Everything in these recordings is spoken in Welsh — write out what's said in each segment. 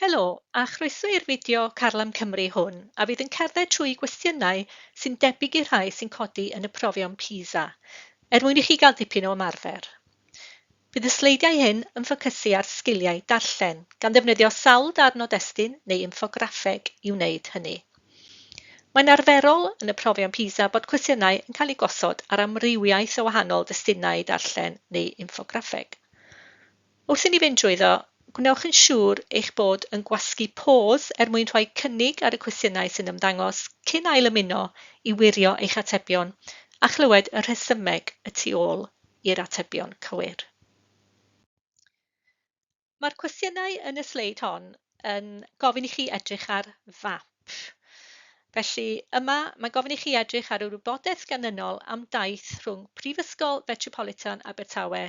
Helo, a chroeso i'r fideo Carlam Cymru hwn, a fydd yn cerdded trwy gwestiynau sy'n debyg i'r rhai sy'n codi yn y profion PISA, er mwyn i chi gael dipyn o ymarfer. Bydd y sleidiau hyn yn ffocysu ar sgiliau darllen, gan ddefnyddio sawl darn o destun neu infograffeg i wneud hynny. Mae'n arferol yn y profion PISA bod cwestiynau yn cael eu gosod ar amrywiaeth o wahanol destunau darllen neu infograffeg. Wrth i ni fynd drwyddo, gwnewch yn siŵr eich bod yn gwasgu pause er mwyn rhoi cynnig ar y cwestiynau sy'n ymddangos cyn ailymuno i wirio eich atebion a chlywed y rhesymeg y tu ôl i'r atebion cywir. Mae'r cwestiynau yn y sleid hon yn gofyn i chi edrych ar fap. Felly yma mae gofyn i chi edrych ar yr wybodaeth ganlynol am daith rhwng Prifysgol Fetropolitan Abertawe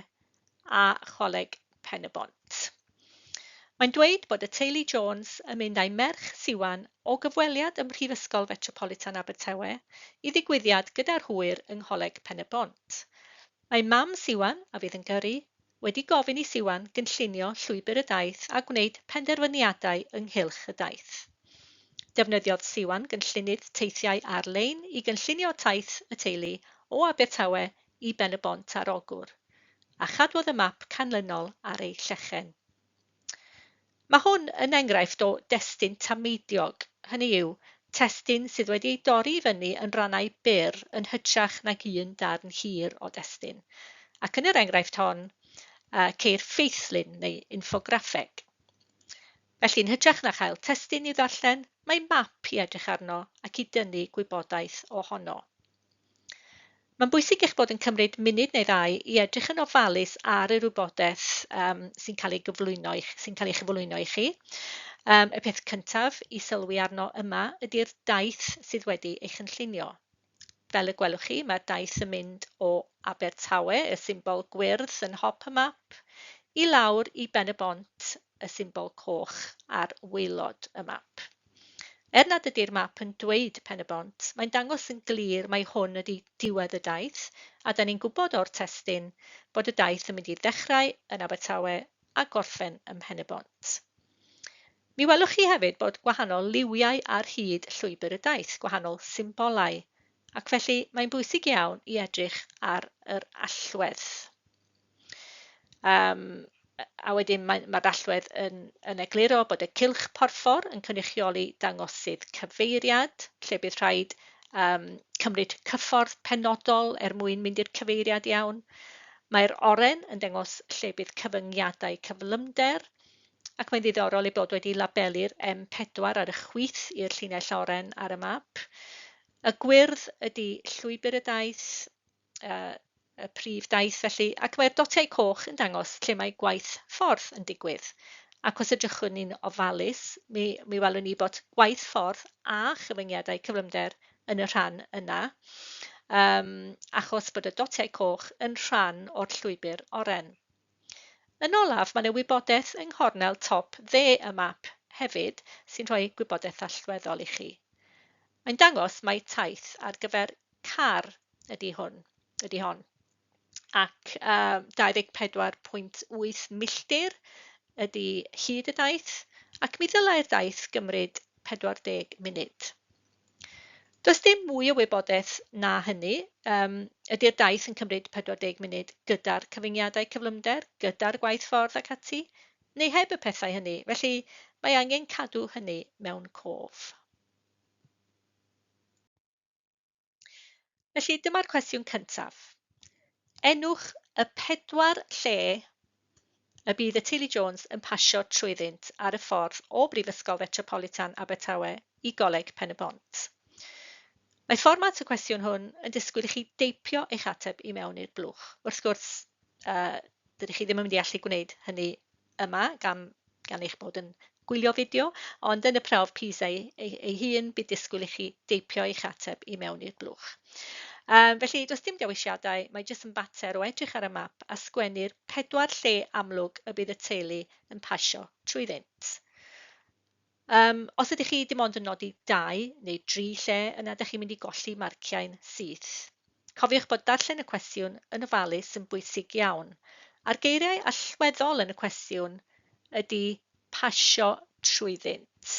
a Choleg Pen-y-bont. Mae'n dweud bod y teulu Jones yn mynd â'i merch Siwan o gyfweliad ym Mhrifysgol Fetropolitan Abertawe i ddigwyddiad gyda'r hwyr yng Ngholeg Pen-y-bont. Mae mam Siwan, a fydd yn gyrru, wedi gofyn i Siwan gynllunio llwybr y daith a gwneud penderfyniadau ynghylch y daith. Defnyddiodd Siwan gynllunydd teithiau ar-lein i gynllunio taith y teulu o Abertawe i Ben-y-bont ar Ogwr, a chadwodd y map canlynol ar ei llechen. Mae hwn yn enghraifft o destun tameidiog, hynny yw, testun sydd wedi ei dorri i fyny yn rannau byr yn hytrach nag un darn hir o destun. Ac yn yr enghraifft hon, ceir ffeithlun neu infograffeg. Felly, yn hytrach na chael testun i'w ddarllen, mae map i edrych arno ac i dynnu gwybodaeth ohono. Mae'n bwysig eich bod yn cymryd munud neu ddau i edrych yn ofalus ar yr wybodaeth um, sy'n cael ei gyflwyno i, sy'n cael ei chyflwyno i chi. Um, y peth cyntaf i sylwi arno yma ydy'r daith sydd wedi ei chynllunio. Fel y gwelwch chi, mae'r daith yn mynd o Abertawe, y symbol gwyrdd yn hop y map, i lawr i Ben y Bont, y symbol coch ar waelod y map. Er nad ydy'r map yn dweud Pen-y-bont, mae'n dangos yn glir mai hwn ydy diwedd y daith, a 'da ni'n gwybod o'r testun bod y daith yn mynd i ddechrau yn Abertawe a gorffen ym Mhen-y-bont. Mi welwch chi hefyd bod gwahanol liwiau ar hyd llwybr y daith, gwahanol symbolau, ac felly mae'n bwysig iawn i edrych ar yr allwedd. Um, a wedyn mae'r mae allwedd yn, yn egluro bod y cylch porffor yn cynrychioli dangosydd cyfeiriad, lle bydd rhaid um, cymryd cyffordd penodol er mwyn mynd i'r cyfeiriad iawn. Mae'r oren yn dangos lle bydd cyfyngiadau cyflymder, ac mae'n ddiddorol ei bod wedi labelu'r M4 ar y chwith i'r llinell oren ar y map. Y gwyrdd ydy llwybr y daith, uh, y prif daith felly, ac mae'r dotiau coch yn dangos lle mae gwaith ffordd yn digwydd. Ac os edrychwn ni'n ofalus, mi, mi welwn ni bod gwaith ffordd a chyfyngiadau cyflymder yn y rhan yna, um, achos bod y dotiau coch yn rhan o'r llwybr oren. Yn olaf, mae yna wybodaeth yng nghornel top dde y map hefyd sy'n rhoi gwybodaeth allweddol i chi. Mae'n dangos mai taith ar gyfer car ydy hwn, ydy hon. Ac uh, 24.8 milltir ydy hyd y daith, ac mi ddylai'r daith gymryd 40 munud. Does dim mwy o wybodaeth na hynny. Um, ydy'r daith yn cymryd 40 munud gyda'r cyfyngiadau cyflymder, gyda'r gwaith ffordd ac ati, neu heb y pethau hynny. Felly mae angen cadw hynny mewn cof. Felly dyma'r cwestiwn cyntaf. Enwch y pedwar lle y bydd y teulu Jones yn pasio trwyddynt ar y ffordd o Brifysgol Fetropolitan Abertawe i Goleg Pen-y-bont. Mae fformat y cwestiwn hwn yn disgwyl i chi deipio eich ateb i mewn i'r blwch. Wrth gwrs, uh, dydych chi ddim yn mynd i allu gwneud hynny yma gan, gan eich bod yn gwylio fideo, ond yn y prawf PISA ei, ei, ei hun, bydd disgwyl i chi deipio eich ateb i mewn i'r blwch. Um, felly, does dim dewisiadau, mae jyst yn fater o edrych ar y map a sgwennu'r pedwar lle amlwg y bydd y teulu yn pasio trwyddynt. Um, os ydych chi dim ond yn nodi dau neu dri lle, yna ydych chi'n mynd i golli marciau'n syth. Cofiwch bod darllen y cwestiwn yn ofalus yn bwysig iawn, a'r geiriau allweddol yn y cwestiwn ydy pasio trwyddynt.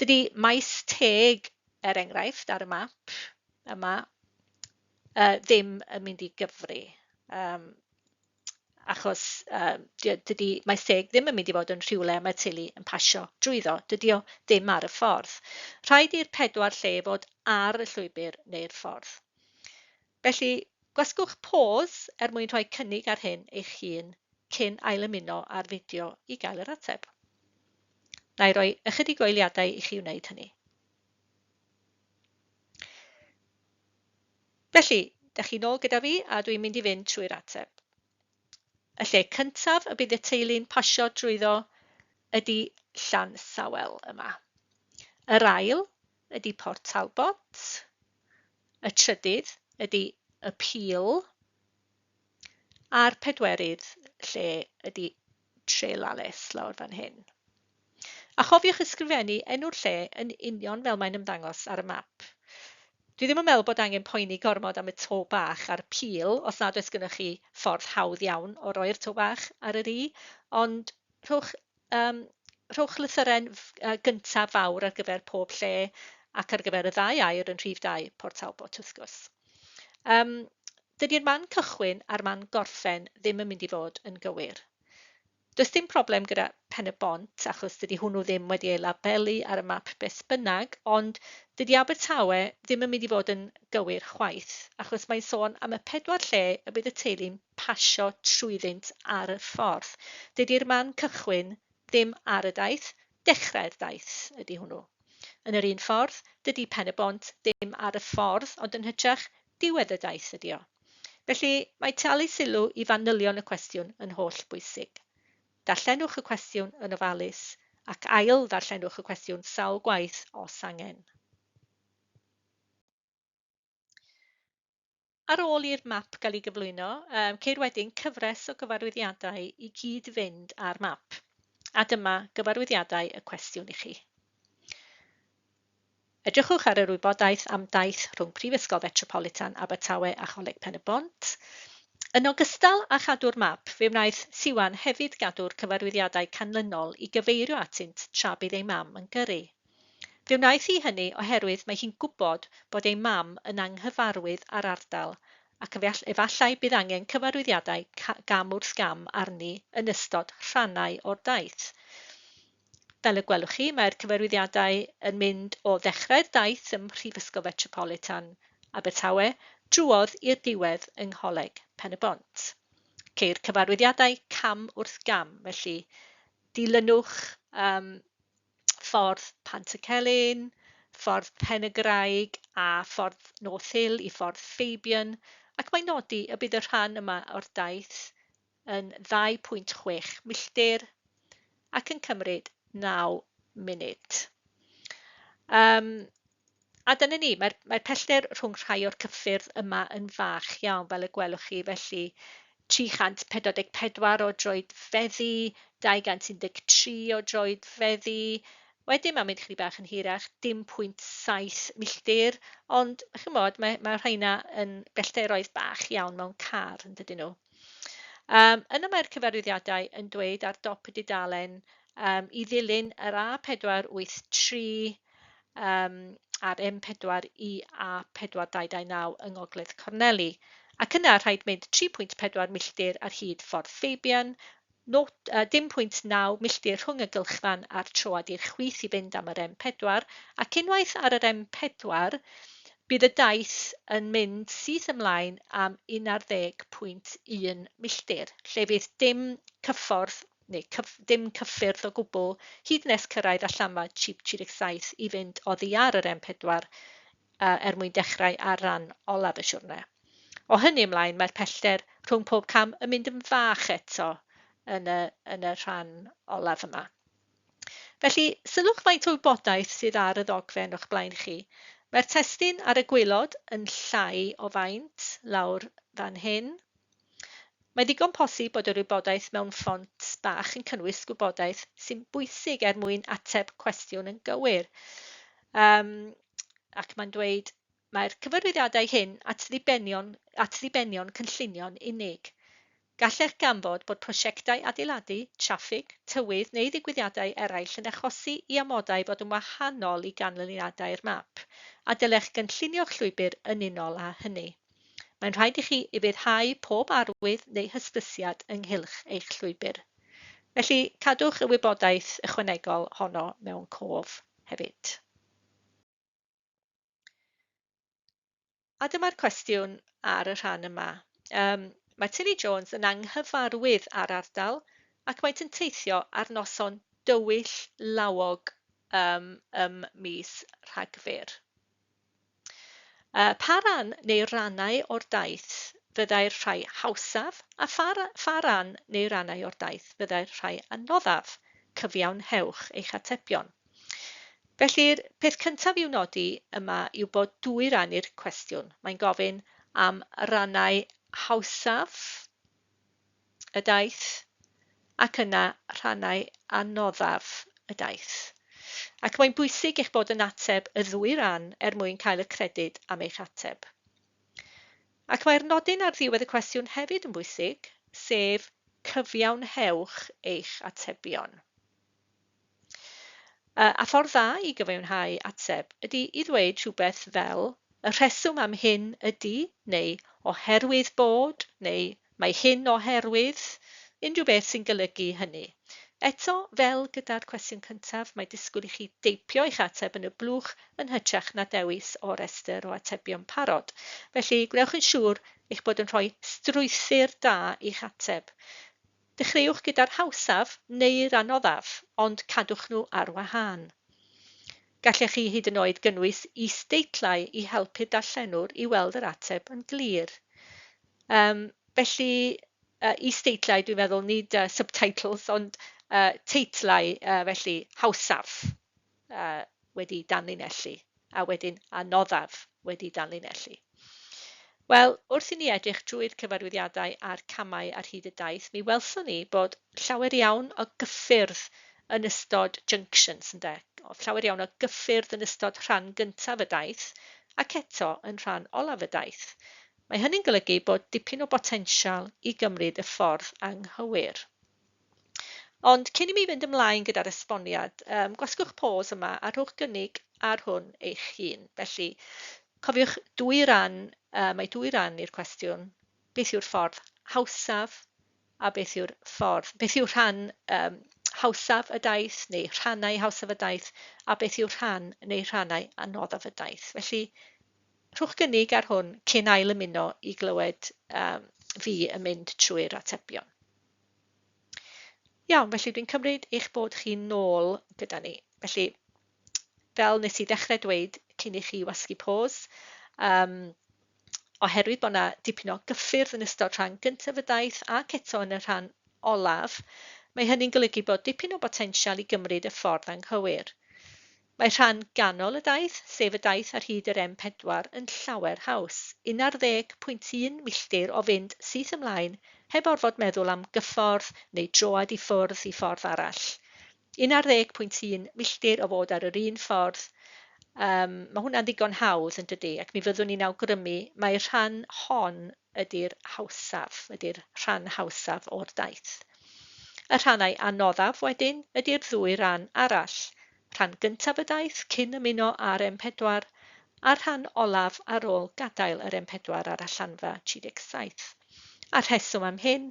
Dydy maes teg, er enghraifft, ar y map yma, ddim yn mynd i gyfri. Achos dydy maes teg ddim yn mynd i fod yn rhywle mae'r teulu yn pasio drwyddo. Dydy o ddim ar y ffordd. Rhaid i'r pedwar lle fod ar y llwybr neu'r ffordd. Felly, gwasgwch pause er mwyn rhoi cynnig ar hyn eich hun cyn ailymuno â'r fideo i gael yr ateb. Na i roi ychydig o eiliadau i chi wneud hynny. Felly, da chi nôl gyda fi a dwi'n mynd i fynd trwy'r ateb. Y lle cyntaf y bydd y teulu'n pasio drwyddo ydy Llansawel yma. Yr ail ydy Port Talbot. Y trydydd ydy y Pîl. A'r pedwerydd lle ydy Trelales lawr fan hyn. A chofiwch ysgrifennu enw'r lle yn union fel mae'n ymddangos ar y map. Dwi ddim yn meddwl bod angen poeni gormod am y to bach a'r pîl os nad oes gennych chi ffordd hawdd iawn o roi'r to bach ar yr i, ond rhowch, um, rhowch lythyren gyntaf fawr ar gyfer pob lle ac ar gyfer y ddau air yn rhif 2 Port Talbot wrth gwrs. Um, dydy'r man cychwyn a'r man gorffen ddim yn mynd i fod yn gywir. Does dim problem gyda Pen-y-bont achos dydy hwnnw ddim wedi ei labelu ar y map beth bynnag, ond dydy Abertawe ddim yn mynd i fod yn gywir chwaith achos mae'n sôn am y pedwar lle y bydd y teulu'n pasio trwyddynt ar y ffordd. Dydy'r man cychwyn ddim ar y daith, dechrau'r daith ydy hwnnw. Yn yr un ffordd, dydy Pen-y-bont ddim ar y ffordd ond yn hytrach diwedd y daith ydy o. Felly, mae talu sylw i fanylion y cwestiwn yn holl bwysig. Darllenwch y cwestiwn yn ofalus ac ail ddarllenwch y cwestiwn sawl gwaith os angen. Ar ôl i'r map gael ei gyflwyno, ceir wedyn cyfres o gyfarwyddiadau i gyd-fynd â'r map. A dyma gyfarwyddiadau y cwestiwn i chi. Edrychwch ar yr wybodaeth am daith rhwng Prifysgol Fetropolitan Abertawe a Choleg Pen-y-bont. Yn ogystal â chadw'r map, fe wnaeth Siwan hefyd gadw'r cyfarwyddiadau canlynol i gyfeirio atynt tra bydd ei mam yn gyrru. Fe wnaeth hi hynny oherwydd mae hi'n gwybod bod ei mam yn anghyfarwydd â'r ardal ac efallai bydd angen cyfarwyddiadau gam wrth gam arni yn ystod rhannau o'r daith. Fel y gwelwch chi, mae'r cyfarwyddiadau yn mynd o ddechrau'r daith ym Mhrifysgol Fetropolitan Abertawe drwodd i'r diwedd yng Ngholeg Pen-y-bont. Ceir cyfarwyddiadau cam wrth gam, felly dilynwch um, ffordd Pantycelyn, ffordd Pen-y-graig a ffordd North Hill i ffordd Fabian, ac mae'n nodi y bydd y rhan yma o'r daith yn 2.6 milltir ac yn cymryd 9 munud. Um, a dyna ni, mae'r mae pellter rhwng rhai o'r cyffyrdd yma yn fach iawn, fel y gwelwch chi, felly 344 o droedfeddi, 213 o droedfeddi, wedyn mae'n mynd chydig bach yn hirach, dim pwynt 7 milltir, ond chymod, mae, mae rhaina yn bellteroedd bach iawn mewn car, yn dydyn nhw. Yna mae'r cyfarwyddiadau yn dweud ar dop y dudalen i ddilyn yr A483 a'r M4 i A4229 yng Ngogledd Corneli. Ac yna rhaid mynd 3.4 milltir ar hyd Ffordd Fabian, not, dim pwynt 9 milltir rhwng y gylchfan a'r troad i'r chwith i fynd am yr M4, ac unwaith ar yr M4, Bydd y daith yn mynd syth ymlaen am 11.1 milltir, lle fydd dim cyffordd neu cyf dim cyffyrdd o gwbl hyd nes cyrraedd allanfa Cheap 37 i fynd oddi ar yr M4 er mwyn dechrau ar ran olaf y siwrne. O hynny ymlaen, mae'r pellter rhwng pob cam yn mynd yn fach eto yn y, yn y rhan olaf yma. Felly, sylwch faint o wybodaeth sydd ar y ddogfen o'ch blaen chi. Mae'r testun ar y gwaelod yn llai o faint lawr fan hyn. Mae ddigon posib bod yr wybodaeth mewn ffont bach yn cynnwys gwybodaeth sy'n bwysig er mwyn ateb cwestiwn yn gywir. Um, ac mae'n dweud, mae'r cyfarwyddiadau hyn at ddibenion, at ddibenion cynllunio'n unig. Gallech ganfod bod prosiectau adeiladu, traffig, tywydd neu ddigwyddiadau eraill yn achosi i amodau fod yn wahanol i ganlyniadau'r map, a dylech gynllunio'ch llwybr yn unol â hynny. Mae'n rhaid i chi ufuddhau pob arwydd neu hysbysiad ynghylch eich llwybr. Felly, cadwch y wybodaeth ychwanegol honno mewn cof hefyd. A dyma'r cwestiwn ar y rhan yma. Mae Tilly Jones yn anghyfarwydd â'r ardal ac maent yn teithio ar noson dywyll lawog ym mis Rhagfyr. Pa ran neu rannau o'r daith fyddai'r rhai hawsaf a pha, pha ran neu rannau o'r daith fyddai'r rhai anoddaf? Cyfiawnhewch eich atebion. Felly'r peth cyntaf i'w nodi yma yw bod dwy ran i'r cwestiwn. Mae'n gofyn am rannau hawsaf y daith ac yna rhannau anoddaf y daith. Ac mae'n bwysig eich bod yn ateb y ddwy ran er mwyn cael y credyd am eich ateb. Ac mae'r nodyn ar ddiwedd y cwestiwn hefyd yn bwysig, sef cyfiawnhewch eich atebion. A ffordd dda i gyfiawnhau ateb ydy i ddweud rhywbeth fel y rheswm am hyn ydy, neu oherwydd bod, neu mae hyn oherwydd, unrhyw beth sy'n golygu hynny. Eto, fel gyda'r cwestiwn cyntaf, mae disgwyl i chi deipio eich ateb yn y blwch yn hytrach na dewis o restr o atebion parod. Felly, gwnewch yn siŵr eich bod yn rhoi strwythur da i'ch ateb. Dechreuwch gyda'r hawsaf neu'r anoddaf, ond cadwch nhw ar wahân. Gallech chi hyd yn oed gynnwys is-deitlau i helpu'r darllenwr i weld yr ateb yn glir. Felly, is-deitlau, dwi'n meddwl, nid subtitles, ond teitlau, felly hawsaf wedi danlinellu, a wedyn anoddaf wedi danlinellu. Wel, wrth i ni edrych drwy'r cyfarwyddiadau a'r camau ar hyd y daith, mi welson ni bod llawer iawn o gyffyrdd yn ystod junctions, ynde? Oedd llawer iawn o gyffyrdd yn ystod rhan gyntaf y daith ac eto yn rhan olaf y daith. Mae hynny'n golygu bod dipyn o botensial i gymryd y ffordd anghywir. Ond cyn i mi fynd ymlaen gyda'r esboniad, gwasgwch pause yma a rhowch gynnig ar hwn eich hun. Felly, cofiwch dwy ran, mae dwy ran i'r cwestiwn. Beth yw'r ffordd hawsaf a beth yw'r ffordd, beth yw rhan hawsaf y daith neu rhannau hawsaf y daith a beth yw rhan neu rhannau anoddaf y daith. Felly, rhowch gynnig ar hwn cyn ail ymuno i glywed fi yn mynd trwy'r atebion. Iawn, felly dwi'n cymryd eich bod chi nôl gyda ni. Felly, fel nes i ddechrau dweud cyn i chi wasgu pause, oherwydd bod yna dipyn o gyffyrdd yn ystod rhan gyntaf y daith ac eto yn y rhan olaf, mae hynny'n golygu bod dipyn o botensial i gymryd y ffordd anghywir. Mae rhan ganol y daith, sef y daith ar hyd yr M4, yn llawer haws, 11.1 milltir o fynd syth ymlaen heb orfod meddwl am gyffordd neu droad i ffwrdd i ffordd arall. 11.1 milltir o fod ar yr un ffordd. Mae hwnna'n ddigon hawdd yn dydy, ac mi fyddwn ni'n awgrymu mai'r rhan hon ydy'r hawsaf, ydy'r rhan hawsaf o'r daith. Y rhannau anoddaf wedyn ydy'r ddwy ran arall, rhan gyntaf y daith cyn ymuno â'r M4 a'r rhan olaf ar ôl gadael yr M4 ar allanfa 37. A'r rheswm am hyn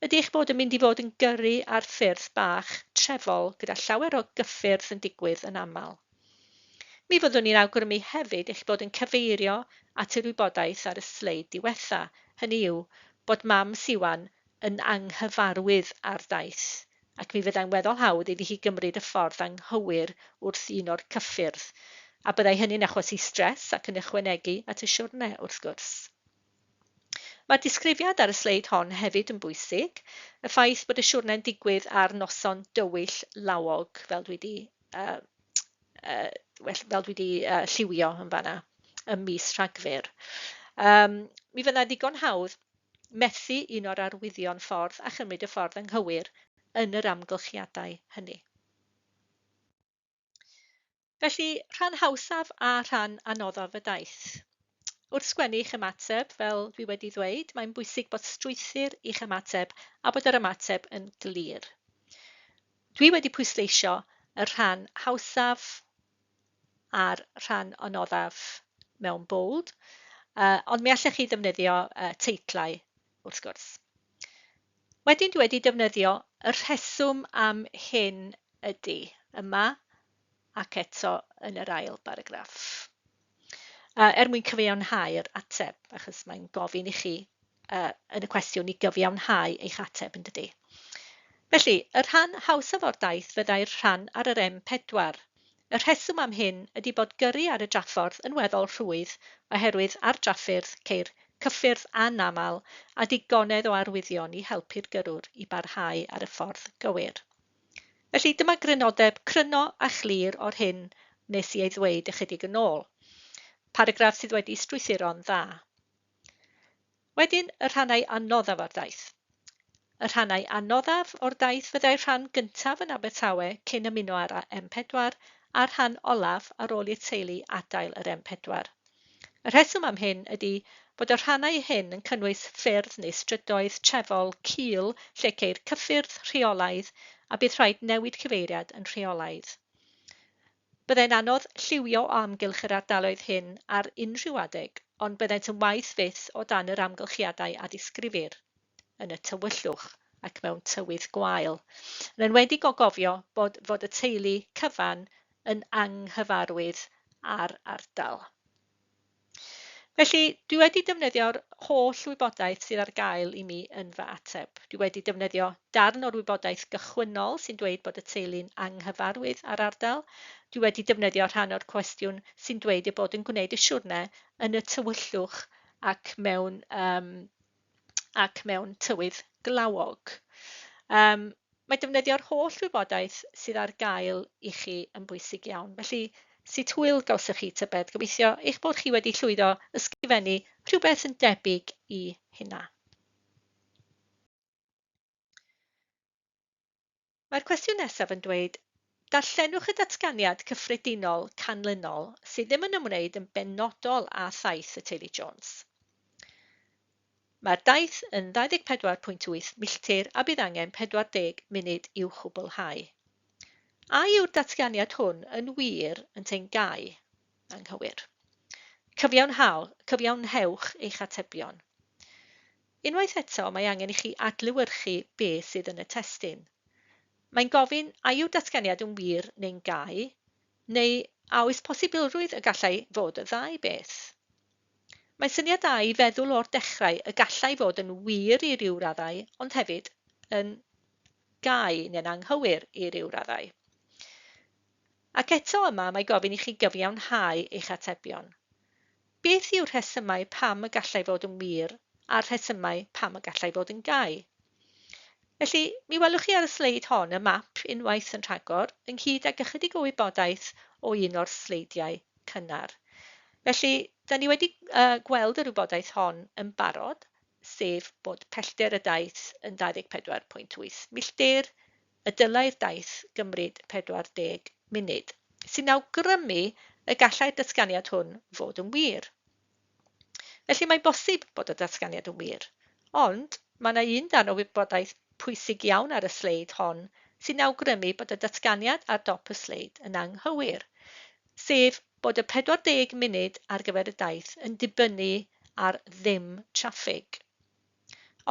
ydy eich bod yn mynd i fod yn gyrru ar ffyrdd bach trefol gyda llawer o gyffyrdd yn digwydd yn aml. Mi fyddwn ni'n awgrymu hefyd eich bod yn cyfeirio at yr wybodaeth ar y sleid diwetha, hynny yw, bod mam Siwan yn anghyfarwydd â'r daith, ac mi fyddai'n weddol hawdd iddi hi gymryd y ffordd anghywir wrth un o'r cyffyrdd, a byddai hynny'n achosi stres ac yn ychwanegu at y siwrne, wrth gwrs. Mae'r disgrifiad ar y sleid hon hefyd yn bwysig, y ffaith bod y siwrne'n digwydd ar noson dywyll lawog, fel dwi 'di well, fel dwi 'di lliwio yn fanna ym mis Rhagfyr. Mi fyddai'n ddigon hawdd methu un o'r arwyddion ffordd a chymryd y ffordd anghywir yn yr amgylchiadau hynny. Felly, rhan hawsaf a rhan anoddaf y daith. Wrth sgwennu eich ymateb, fel dwi wedi ddweud, mae'n bwysig bod strwythur i'ch ymateb a bod yr ymateb yn glir. Dwi wedi pwysleisio y rhan hawsaf a'r rhan anoddaf mewn bold, ond mi allech chi ddefnyddio teitlau wrth gwrs. Wedyn dwi wedi defnyddio y rheswm am hyn ydy yma ac eto yn yr ail baragraff. Er mwyn cyfiawnhau'r ateb, achos mae'n gofyn i chi yn y cwestiwn i gyfiawnhau eich ateb, yn dydy. Felly, y rhan hawsaf o'r daith fyddai'r rhan ar yr M4. Y rheswm am hyn ydy bod gyrru ar y draffordd yn weddol rhwydd oherwydd ar draffyrdd ceir cyffyrdd anaml a digonedd o arwyddion i helpu'r gyrrwr i barhau ar y ffordd gywir. Felly dyma grynodeb cryno a chlir o'r hyn wnes i ei ddweud ychydig yn ôl. Paragraff sydd wedi strwythuro'n dda. Wedyn, y rhannau anoddaf o'r daith. Y rhannau anoddaf o'r daith fyddai'r rhan gyntaf yn Abertawe cyn ymuno â'r M4 a'r rhan olaf ar ôl i'r teulu adael yr M4. Y rheswm am hyn ydy bod y rhannau hyn yn cynnwys ffyrdd neu strydoedd trefol cul lle ceir cyffyrdd rheolaidd a bydd rhaid newid cyfeiriad yn rheolaidd. Byddai'n anodd lliwio o amgylch yr ardaloedd hyn ar unrhyw adeg, ond byddent yn waeth fyth o dan yr amgylchiadau a ddisgrifir, yn y tywyllwch ac mewn tywydd gwael, yn enwedig o gofio bod fod y teulu cyfan yn anghyfarwydd â'r ardal. Felly, dwi wedi defnyddio'r holl wybodaeth sydd ar gael i mi yn fy ateb. Dwi wedi defnyddio darn o'r wybodaeth gychwynnol sy'n dweud bod y teulu'n anghyfarwydd â'r ardal. Dwi wedi defnyddio rhan o'r cwestiwn sy'n dweud eu bod yn gwneud y siwrne yn y tywyllwch ac mewn, um, ac mewn tywydd glawog. Mae defnyddio'r holl wybodaeth sydd ar gael i chi yn bwysig iawn. Felly, sut hwyl gawsoch chi tybed? Gobeithio eich bod chi wedi llwyddo ysgrifennu rhywbeth yn debyg i hynna. Mae'r cwestiwn nesaf yn dweud, darllenwch y datganiad cyffredinol canlynol sydd ddim yn ymwneud yn benodol â thaith y teulu Jones. Mae'r daith yn 24.8 milltir a bydd angen 40 munud i'w chwblhau. A yw'r datganiad hwn yn wir ynteu'n gau? Anghywir. Cyfiawnhau, cyfiawnhewch eich atebion. Unwaith eto, mae angen i chi adlewyrchu beth sydd yn y testun. Mae'n gofyn a yw'r datganiad yn wir neu'n gau, neu a oes posibilrwydd y gallai fod y ddau beth. Mae'n syniad da i feddwl o'r dechrau y gallai fod yn wir i ryw raddau, ond hefyd yn gau neu'n anghywir i ryw raddau. Ac eto yma mae gofyn i chi gyfiawnhau eich atebion. Beth yw'r rhesymau pam y gallai fod yn wir a'r rhesymau pam y gallai fod yn gau? Felly, mi welwch chi ar y sleid hon y map unwaith yn rhagor, ynghyd ag ychydig o wybodaeth o un o'r sleidiau cynnar. Felly, da ni wedi gweld yr wybodaeth hon yn barod, sef bod pellter y daith yn 24.8 milltir, y dylai'r daith gymryd 40 munud, sy'n awgrymu y gallai'r datganiad hwn fod yn wir. Felly mae'n bosib bod y datganiad yn wir, ond mae yna un darn o wybodaeth pwysig iawn ar y sleid hon sy'n awgrymu bod y datganiad ar dop y sleid yn anghywir, sef bod y 40 munud ar gyfer y daith yn dibynnu ar ddim traffig.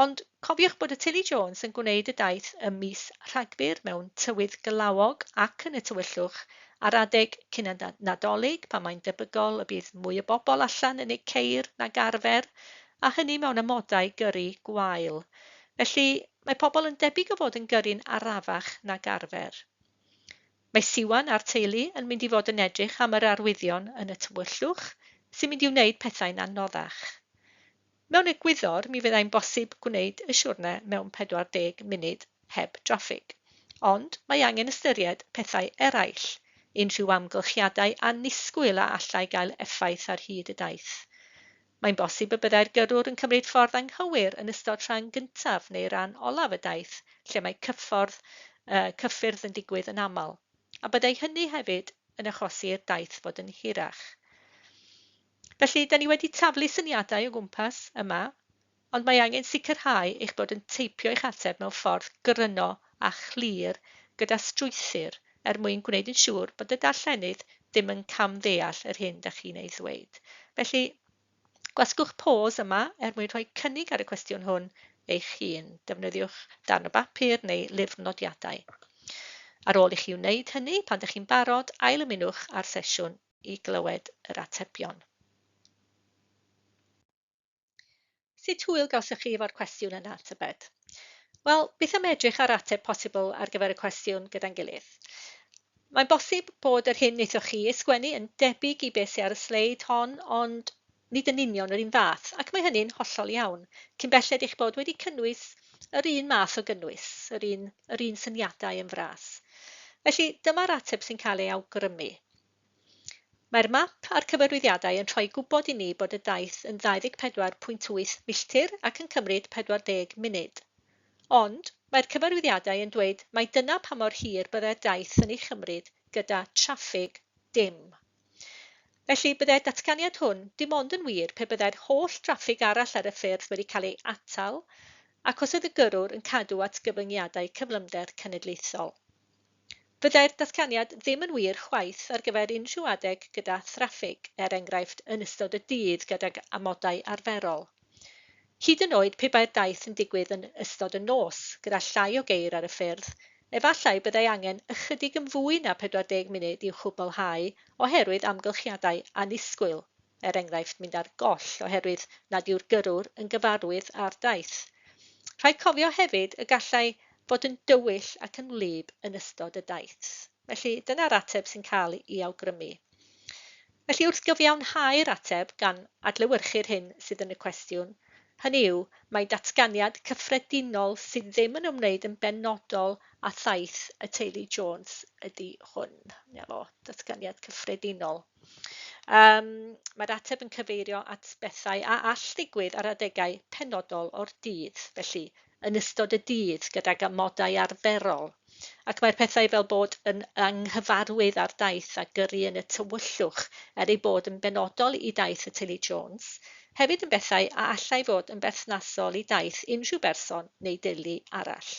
Ond cofiwch bod y teulu Jones yn gwneud y daith ym mis Rhagfyr mewn tywydd glawog ac yn y tywyllwch ar adeg cyn y Nadolig pan mae'n debygol y bydd mwy o bobl allan yn eu ceir nag arfer, a hynny mewn amodau gyrru gwael. Felly, mae pobl yn debyg o fod yn gyrru'n arafach nag arfer. Mae Siwan a'r teulu yn mynd i fod yn edrych am yr arwyddion yn y tywyllwch, sy'n mynd i wneud pethau'n anoddach. Mewn egwyddor, mi fyddai'n bosib gwneud y siwrne mewn 40 munud heb draffig. Ond mae angen ystyried pethau eraill, unrhyw amgylchiadau annisgwyl a allai gael effaith ar hyd y daith. Mae'n bosib y byddai'r gyrrwr yn cymryd ffordd anghywir yn ystod rhan gyntaf neu ran olaf y daith lle mae cyffordd, cyffyrdd yn digwydd yn aml, a byddai hynny hefyd yn achosi i'r daith fod yn hirach. Felly, da ni wedi taflu syniadau o gwmpas yma, ond mae angen sicrhau eich bod yn teipio eich ateb mewn ffordd gryno a chlir gyda strwythur er mwyn gwneud yn siŵr bod y darllenydd ddim yn camddeall yr hyn da chi'n ei ddweud. Felly, gwasgwch pause yma er mwyn rhoi cynnig ar y cwestiwn hwn eich hun. Defnyddiwch darn o bapur neu lyfr nodiadau. Ar ôl i chi wneud hynny, pan ydych chi'n barod, ailymunwch â'r sesiwn i glywed yr atebion. Sut hwyl gawsoch chi efo'r cwestiwn yna, tybed? Wel, beth am edrych ar ateb posibl ar gyfer y cwestiwn gyda'n gilydd? Mae'n bosib bod yr hyn wnaethoch chi ei sgwennu yn debyg i beth sydd ar y sleid hon, ond nid yn union yr un fath, ac mae hynny'n hollol iawn, cyn belled eich bod wedi cynnwys yr un math o gynnwys, yr un, yr un syniadau yn fras. Felly, dyma'r ateb sy'n cael ei awgrymu. Mae'r map a'r cyfarwyddiadau yn rhoi gwybod i ni bod y daith yn 24.8 milltir ac yn cymryd 40 munud. Ond, mae'r cyfarwyddiadau yn dweud mai dyna pa mor hir byddai'r daith yn ei chymryd gyda traffig dim. Felly, byddai'r datganiad hwn dim ond yn wir pe byddai'r holl draffig arall ar y ffyrdd wedi cael ei atal ac os oedd y gyrrwr yn cadw at gyfyngiadau cyflymder cenedlaethol. Fyddai'r datganiad ddim yn wir chwaith ar gyfer unrhyw adeg gyda thraffig, er enghraifft yn ystod y dydd gydag amodau arferol. Hyd yn oed pe bai'r daith yn digwydd yn ystod y nos gyda llai o geir ar y ffyrdd, efallai byddai angen ychydig yn fwy na 40 munud i'w chwblhau oherwydd amgylchiadau annisgwyl, er enghraifft mynd ar goll oherwydd nad yw'r gyrrwr yn gyfarwydd â'r daith. Rhaid cofio hefyd y gallai fod yn dywyll ac yn wlyb yn ystod y daith. Felly, dyna'r ateb sy'n cael ei awgrymu. Felly, wrth gyfiawnhau'r ateb gan adlewyrchu'r hyn sydd yn y cwestiwn, hynny yw, mae datganiad cyffredinol sydd ddim yn ymwneud yn benodol â thaith y teulu Jones ydy hwn. Na fo, datganiad cyffredinol. Mae'r ateb yn cyfeirio at bethau a all ddigwydd ar adegau penodol o'r dydd, felly yn ystod y dydd gydag amodau arferol, ac mae'r pethau fel bod yn anghyfarwydd â'r daith a gyrru yn y tywyllwch, er eu bod yn benodol i daith y teulu Jones, hefyd yn bethau a allai fod yn berthnasol i daith unrhyw berson neu deulu arall.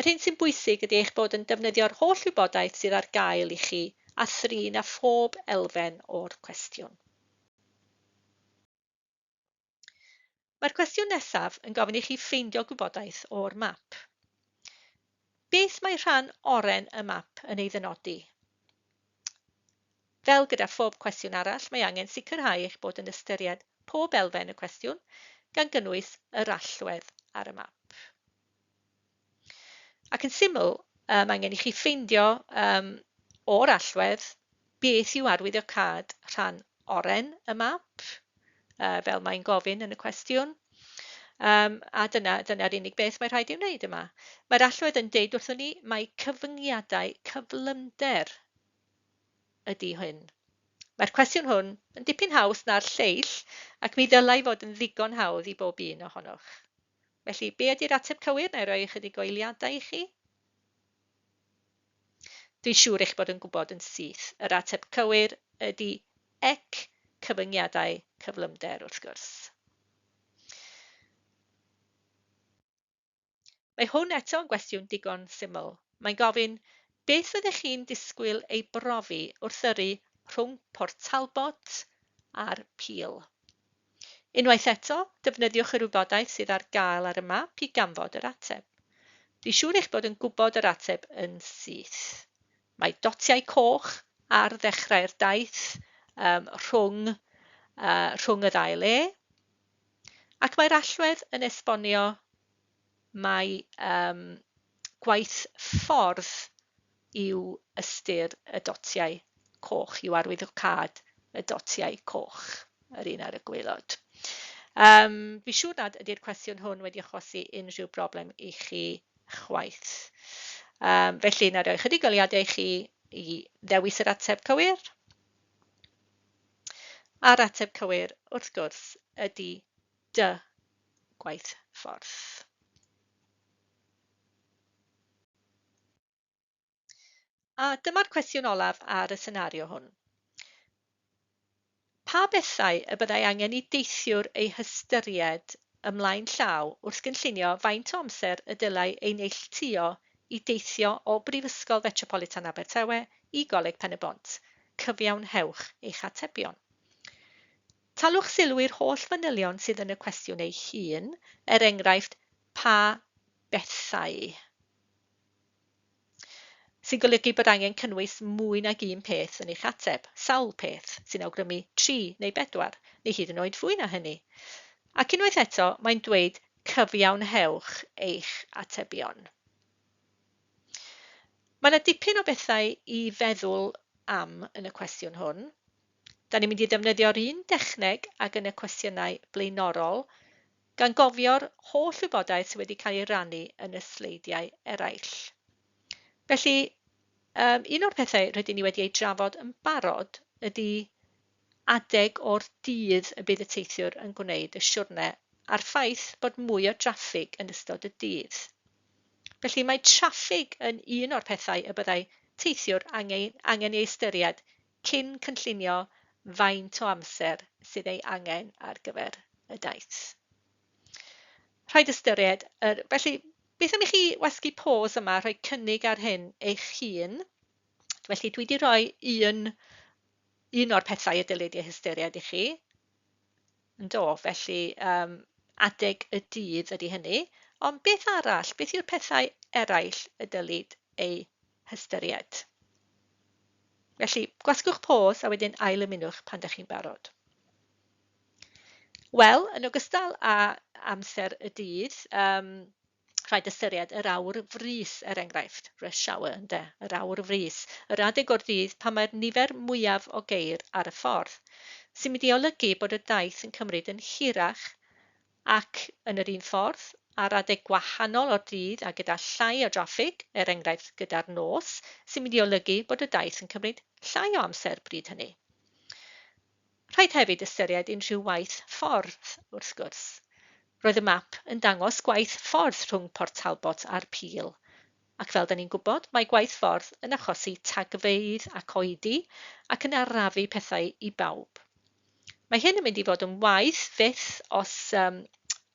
Yr hyn sy'n bwysig ydy eich bod yn defnyddio'r holl wybodaeth sydd ar gael i chi a thrin â phob elfen o'r cwestiwn. Mae'r cwestiwn nesaf yn gofyn i chi ffeindio gwybodaeth o'r map. Beth mae rhan oren y map yn ei ddynodi? Fel gyda phob cwestiwn arall, mae angen sicrhau eich bod yn ystyried pob elfen y cwestiwn, gan gynnwys yr allwedd ar y map. Ac yn syml, mae angen i chi ffeindio o'r allwedd beth yw arwyddocâd rhan oren y map, fel mae'n gofyn yn y cwestiwn. A dyna'r unig beth mae rhaid ei wneud yma. Mae'r allwedd yn deud wrthon ni mai cyfyngiadau cyflymder ydy hyn. Mae'r cwestiwn hwn yn dipyn haws na'r lleill ac mi ddylai fod yn ddigon hawdd i bob un ohonoch. Felly, be ydy'r ateb cywir? Na i roi ychydig o eiliadau i chi. Dwi'n siŵr eich bod yn gwybod yn syth. Yr ateb cywir ydy ec cyfyngiadau cyflymder, wrth gwrs. Mae hwn eto yn gwestiwn digon syml. Mae'n gofyn, beth fyddech chi'n disgwyl ei brofi wrth yrru rhwng Port Talbot a'r Pîl? Unwaith eto, defnyddiwch yr wybodaeth sydd ar gael ar y map i ganfod yr ateb. Dwi'n siŵr eich bod yn gwybod yr ateb yn syth. Mae dotiau coch ar ddechrau'r daith rhwng y ddau le, ac mae'r allwedd yn esbonio mai gwaith ffordd yw ystyr y dotiau coch, yw arwyddocâd y dotiau coch, yr un ar y gwaelod. Fi'n siŵr nad ydy'r cwestiwn hwn wedi achosi unrhyw broblem i chi chwaith. Felly, na roi ychydig eiliadau i chi i ddewis yr ateb cywir. A'r ateb cywir, wrth gwrs, ydy D, gwaith ffordd. A dyma'r cwestiwn olaf ar y senario hwn. Pa bethau y byddai angen i deithiwr eu hystyried ymlaen llaw wrth gynllunio faint o amser y dylai ei neilltuo i deithio o Brifysgol Fetropolitan Abertawe i Goleg Pen-y-bont? Cyfiawnhewch eich atebion. Talwch sylw i'r holl fanylion sydd yn y cwestiwn ei hun, er enghraifft, pa bethau? Sy'n golygu bod angen cynnwys mwy nag un peth yn eich ateb, sawl peth, sy'n awgrymu tri neu bedwar, neu hyd yn oed fwy na hynny. Ac unwaith eto, mae'n dweud cyfiawnhewch eich atebion. Mae yna dipyn o bethau i feddwl am yn y cwestiwn hwn. Da ni'n mynd i ddefnyddio'r un dechneg ag yn y cwestiynau blaenorol, gan gofio'r holl wybodaeth sydd wedi cael ei rannu yn y sleidiau eraill. Felly, um, un o'r pethau rydyn ni wedi ei drafod yn barod ydy adeg o'r dydd y bydd y teithiwr yn gwneud y siwrne a'r ffaith bod mwy o draffig yn ystod y dydd. Felly mae traffig yn un o'r pethau y byddai teithiwr angen, angen ei ystyried cyn cynllunio faint o amser sydd ei angen ar gyfer y daith. Rhaid ystyried, yr, felly beth am i chi wasgu pause yma, rhoi cynnig ar hyn eich hun. Felly dwi wedi rhoi un, un o'r pethau y dylid eu hystyried i chi. Yndo, felly um, adeg y dydd ydy hynny. Ond beth arall, beth yw'r pethau eraill y dylid eu hystyried? Felly, gwasgwch pause a wedyn ail-ymunwch pan ydych chi'n barod. Wel, yn ogystal â amser y dydd, um, Rhaid ystyried yr awr frys, er enghraifft, rush hour, ynde, yr awr frys, yr adeg o'r dydd pan mae'r nifer mwyaf o geir ar y ffordd, sy'n mynd i olygu bod y daith yn cymryd yn hirach ac, yn yr un ffordd, ar adeg gwahanol o'r dydd a gyda llai o draffig, er enghraifft gyda'r nos, sy'n mynd i olygu bod y daith yn cymryd llai o amser bryd hynny. Rhaid hefyd ystyried unrhyw waith ffordd, wrth gwrs. Roedd y map yn dangos gwaith ffordd rhwng Port Talbot a'r Pîl, ac fel 'da ni'n gwybod, mae gwaith ffordd yn achosi tagfeydd ac oedi ac yn arafu pethau i bawb. Mae hyn yn mynd i fod yn waeth fyth os, um,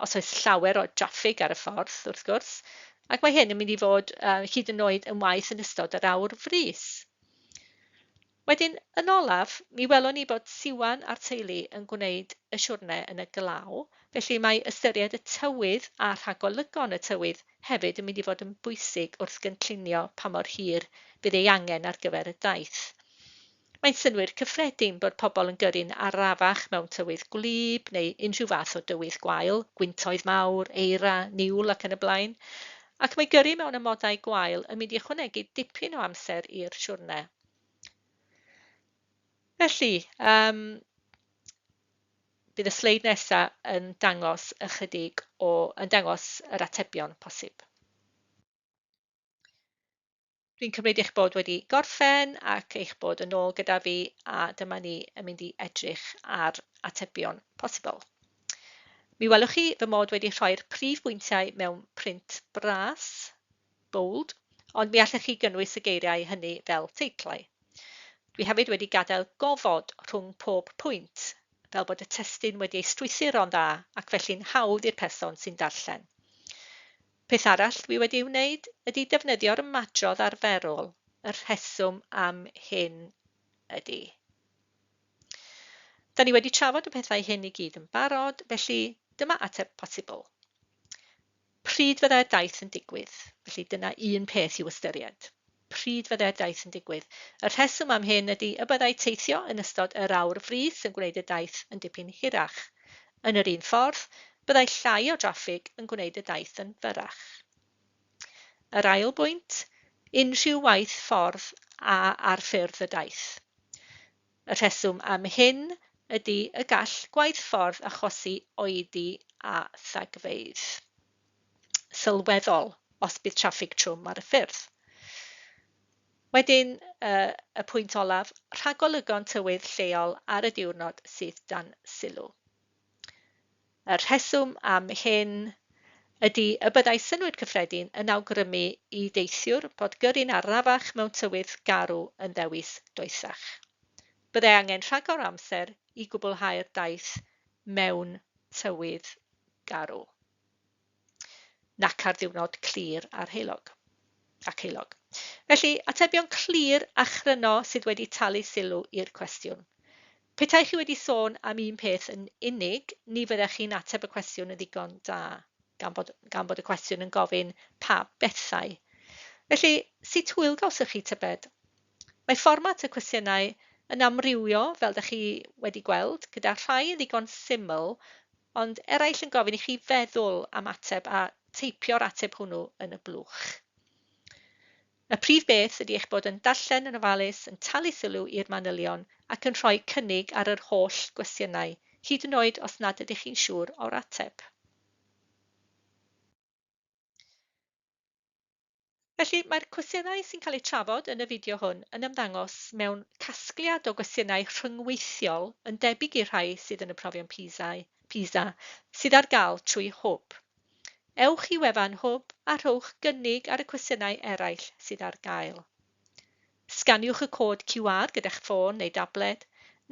os oes llawer o draffig ar y ffordd, wrth gwrs, ac mae hyn yn mynd i fod uh, hyd yn oed yn waeth yn ystod yr awr frys. Wedyn, yn olaf, mi welwn ni bod Siwan a'r teulu yn gwneud y siwrne yn y glaw, felly mae ystyried y tywydd a rhagolygon y tywydd hefyd yn mynd i fod yn bwysig wrth gynllunio pa mor hir fydd ei angen ar gyfer y daith. Mae'n synnwyr cyffredin bod pobl yn gyrru'n arafach mewn tywydd gwlyb neu unrhyw fath o dywydd gwael, gwyntoedd mawr, eira, niwl ac yn y blaen, ac mae gyrru mewn amodau gwael yn mynd i ychwanegu dipyn o amser i'r siwrne. Felly, um, bydd y sleid nesaf yn dangos ychydig o, yn dangos yr atebion posib. Dwi'n cymryd eich bod wedi gorffen ac eich bod yn ôl gyda fi a dyma ni yn mynd i edrych ar atebion posibl. Mi welwch chi fy mod wedi rhoi'r prif bwyntiau mewn print bras, bold, ond mi allech chi gynnwys y geiriau hynny fel teitlau. Dwi hefyd wedi gadael gofod rhwng pob pwynt, fel bod y testun wedi ei strwythuro'n dda ac felly'n hawdd i'r person sy'n darllen. Peth arall dwi wedi ei wneud ydy defnyddio'r ymadrodd arferol, y rheswm am hyn ydy. Da ni wedi trafod y pethau hyn i gyd yn barod, felly dyma ateb posibl. Pryd fyddai'r daith yn digwydd? Felly dyna un peth i'w ystyried. Pryd fyddai'r daith yn digwydd? Y rheswm am hyn ydy y byddai teithio yn ystod yr awr frys yn gwneud y daith yn dipyn hirach. Yn yr un ffordd, byddai llai o draffig yn gwneud y daith yn fyrrach. Yr ail bwynt, unrhyw waith ffordd a ar ffyrdd y daith. Y rheswm am hyn ydy y gall gwaith ffordd achosi oedi a thagfeydd sylweddol os bydd traffig trwm ar y ffyrdd. Wedyn, y pwynt olaf, rhagolygon tywydd lleol ar y diwrnod sydd dan sylw. Y rheswm am hyn ydy y byddai synnwyr cyffredin yn awgrymu i deithiwr bod gyrru'n arafach mewn tywydd garw yn ddewis doethach. Byddai angen rhagor o amser i gwblhau'r daith mewn tywydd garw, nac ar ddiwrnod clir a'r heulog. Ac heulog. Felly, atebion clir a chryno sydd wedi talu sylw i'r cwestiwn. Petai chi wedi sôn am un peth yn unig, ni fyddech chi'n ateb y cwestiwn yn ddigon da, gan bod, gan bod y cwestiwn yn gofyn pa bethau. Felly, sut hwyl gawsoch chi tybed? Mae fformat y cwestiynau yn amrywio, fel dych chi wedi gweld, gyda rhai yn ddigon syml, ond eraill yn gofyn i chi feddwl am ateb a teipio'r ateb hwnnw yn y blwch. Y prif beth ydy eich bod yn darllen yn ofalus, yn talu sylw i'r manylion ac yn rhoi cynnig ar yr holl gwestiynau, hyd yn oed os nad ydych chi'n siŵr o'r ateb. Felly, mae'r cwestiynau sy'n cael eu trafod yn y fideo hwn yn ymddangos mewn casgliad o gwestiynau rhyngweithiol yn debyg i'r rhai sydd yn y profion PISA, PISA sydd ar gael trwy Hwb. Ewch i wefan Hwb a rhowch gynnig ar y cwestiynau eraill sydd ar gael. Sganiwch y cod QR gyda'ch ffôn neu dabled,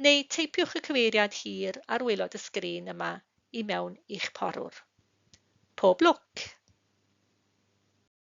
neu teipiwch y cyfeiriad hir ar waelod y sgrin yma i mewn i'ch porwr. Pob lwc!